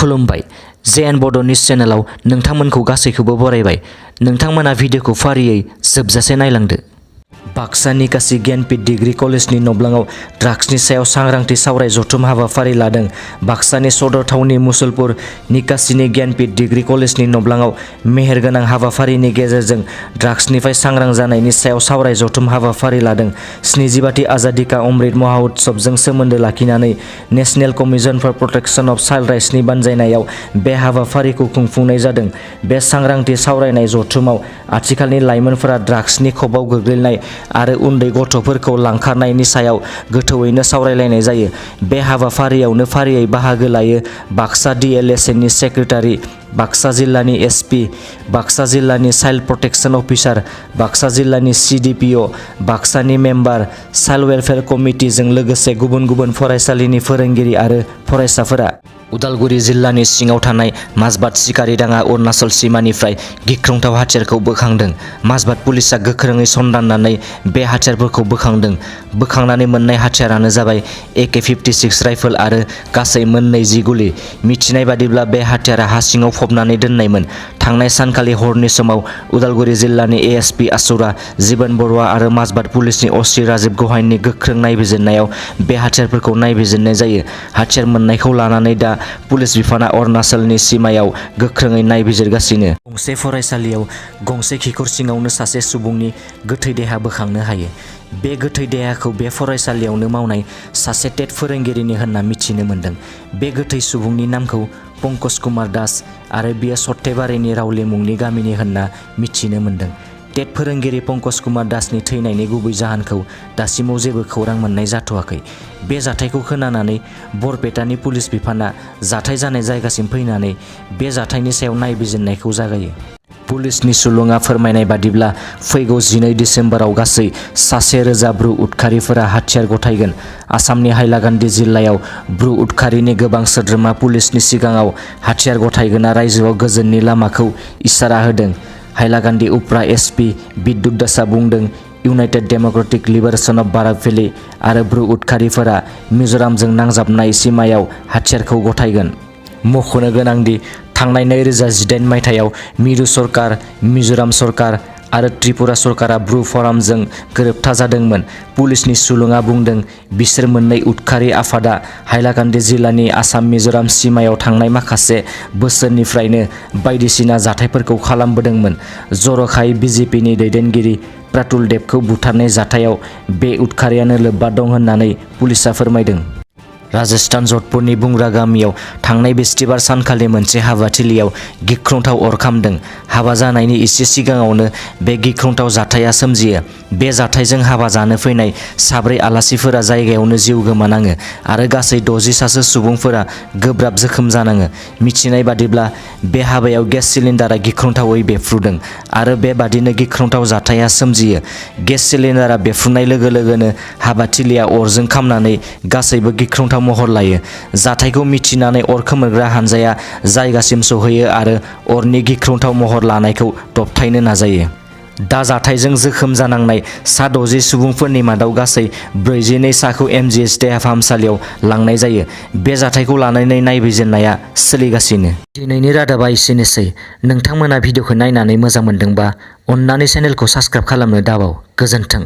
खुलुमबाय JN बड news चेनेलाव नोंथांमोनखौ गासैखौबो बरायबाय। नोंथांमोना भिडिअखौ फारियै जोबजासे नायलांदो। बाक्सानि गासै गियानपीठ डिग्री कलेजनि नब्लाङाव ड्राग्सनि सायाव सांग्रांथि सावराय जथुम हाबाफारि लादों। बाक्सानि सदर थावनि मुसलपुर निकासिनि गियानपीठ डिग्री कलेजनि नब्लाङाव मेहेरगोनां हाबाफारिनि गेजेरजों ड्राग्सनिफ्राय सांग्रां जानायनि सायाव सावराय जथुम हाबाफारि लादों। 72थि आजादी का अमृत महोत्सवजों सोमोन्दो लाखिनानै national commission for protection of child राइट्सनि बानजायनायाव बे हाबाफारिखौ खुंफुंनाय जादों। बे सांग्रांथि सावरायनाय जथुमाव आथिखालनि लाइमोनफोरा ड्राग्सनि खबाव गोग्लैनाय आरो उन्दै गथ'फोरखौ लांखारनायनि सायाव गोथौवैनो सावरायलायनाय जायो। बे हाबाफारियावनो फारियै बाहागो लायो बाक्सा DLSनि सेक्रेटारि, बाक्सा जिल्लानि SP, बाक्सा जिल्लानि चाइल्ड प्रटेक्शन अफिसार, बाक्सा जिल्लानि CDPO, बाक्सानि मेम्बार, चाइल्ड वेलफेयार कमिटिजों लोगोसे गुबुन गुबुन फरायसालिनि फोरोंगिरि आरो फरायसाफोरा। उदालगुरि जिल्लानि सिङाव थानाय माजबाद सिखारि दाङा अरुणाचल सीमानिफ्राय गिख्रंथाव हाथियारखौ बोखांदों। माजबाद पुलिसआ गोख्रोङै सन्धाननानै बे हाथियारफोरखौ बोखांदों। बोखांनानै मोननाय हाथियारानो जाबाय AK-56 राइफल आरो गासै 20 गुलि। मिथिनाय बादिब्ला बे हाथियारा हा सिङाव फबनानै दोननायमोन। थांनाय सानखालि हरनि समाव उदालगुरि जिल्लानि ASP आसुरा जीवन बरुवा आरो माजबाद पुलिसनि OC राजीव गहाइनि गोख्रों नायबिजिरनायाव बे हाथियारफोरखौ नायबिजिरनाय जायो। हाथियार मोननायखौ लानानै दा पुलिस बिफाना अरुणाचलनि सीमायाव गोख्रोङै नायबिजिरगासिनो। गंसे फरायसालियाव गंसे खिखर सिङावनो सासे सुबुंनि गोथै देहा बोखांनो हायो। बे गोथै देहाखौ बे फरायसालियावनो मावनाय सासे टेट फोरोंगिरिनि होनना मिथिनो मोन्दों। बे गोथै सुबुंनि नामखौ पंकज कुमार दास आरो बियो सट्टेबारिनि रावले मुंनि गामिनि होनना मिथिनो मोन्दों। टेट फोरोंगिरि पंकज कुमार दासनि थैनायनि गुबै जाहोनखौ दासिमाव जेबो खौरां मोननाय जाथ'वाखै। बे जाथायखौ खोनानानै बरपेटानि पुलिस बिफाना जाथाय जानाय जायगासिम फैनानै बे जाथायनि सायाव नायबिजिरनायखौ जागायो। पुलिसनि सुलुङा फोरमायनाय बादिब्ला फैगौ 12 डिसेम्बराव गासै 1,000 ब्रु उदखारिफोरा हाथियार गथायगोन। आसामनि हाइलाकान्दि जिल्लायाव ब्रु उदखारिनि गोबां सोद्रोमा पुलिसनि सिगाङाव हाथियार गथायगोना रायजोआव गोजोननि लामाखौ इसारा होदों। हाइलाकान्दि उफ्रा SP बिद्युत दासआ बुंदों United Democratic Liberation of Barak Valley आरो ब्रु उदखारिफोरा मिज'रामजों नांजाबनाय सीमायाव हाथियारखौ गथायगोन। मख'नो गोनांदि थांनाय 2018 मायथाइयाव मिरु सरकार, मिज'राम सरकार आरो त्रिपुरा सरकारा ब्रु फ'रामजों गोरोबथा जादोंमोन। पुलिसनि सुलुङा बुंदों बिसोर मोननै उदखारि आफादा हाइलाकान्दि जिल्लानि आसाम मिज'राम सीमायाव थांनाय माखासे बोसोरनिफ्रायनो बायदिसिना जाथायफोरखौ खालामबोदोंमोन। जर'खायै BJPनि दैदेनगिरि प्रातुल देबखौ बुथारनाय जाथायाव बे उदखारियानो लोब्बा दं होननानै पुलिसआ फोरमायदों। राजस्थान जधपुरनि बुंग्रा गामियाव थांनाय बिस्तिबार सानखालि मोनसे हाबाथिलियाव गिख्रंथाव अर खामदों। हाबा जानायनि एसे सिगाङावनो बे गिख्रंथाव जाथाया सोमजियो। बे जाथायजों हाबा जानो फैनाय 4 आलासिफोरा जायगायावनो जिउ गोमानाङो आरो गासै 60 सुबुंफोरा गोब्राब जोखोम जानाङो। मिथिनाय बादिब्ला बे हाबायाव गेस सिलिन्डारा गिख्रंथावै बेफ्रुदों आरो बेबादिनो गिख्रंथाव जाथाया सोमजियो। गेस सिलिन्डारा बेफ्रुनाय लोगो लोगोनो हाबाथिलिया अरजों खामनानै गासैबो गिख्रंथाव महर लायो। जाथायखौ मिथिनानै अर खोमोरग्रा हानजाया जायगासिम सौहैयो आरो अरनि गिख्रंथाव महर लानायखौ दबथायनो नाजायो। दा जाथायजों जोखोम जानांनाय 60 सुबुंफोरनि मादाव गासै 42 साखौ MGH देहा फाहामसालियाव लांनाय जायो। बे जाथायखौ लानानै नायबिजिरनाया सोलिगासिनो। दिनैनि रादाबा एसेनोसै। नोंथांमोना भिडिअखौ नायनानै मोजां मोनदोंबा अन्नानै चेनेलखौ साबस्क्राइब खालामनो दाबाव। गोजोन्थों।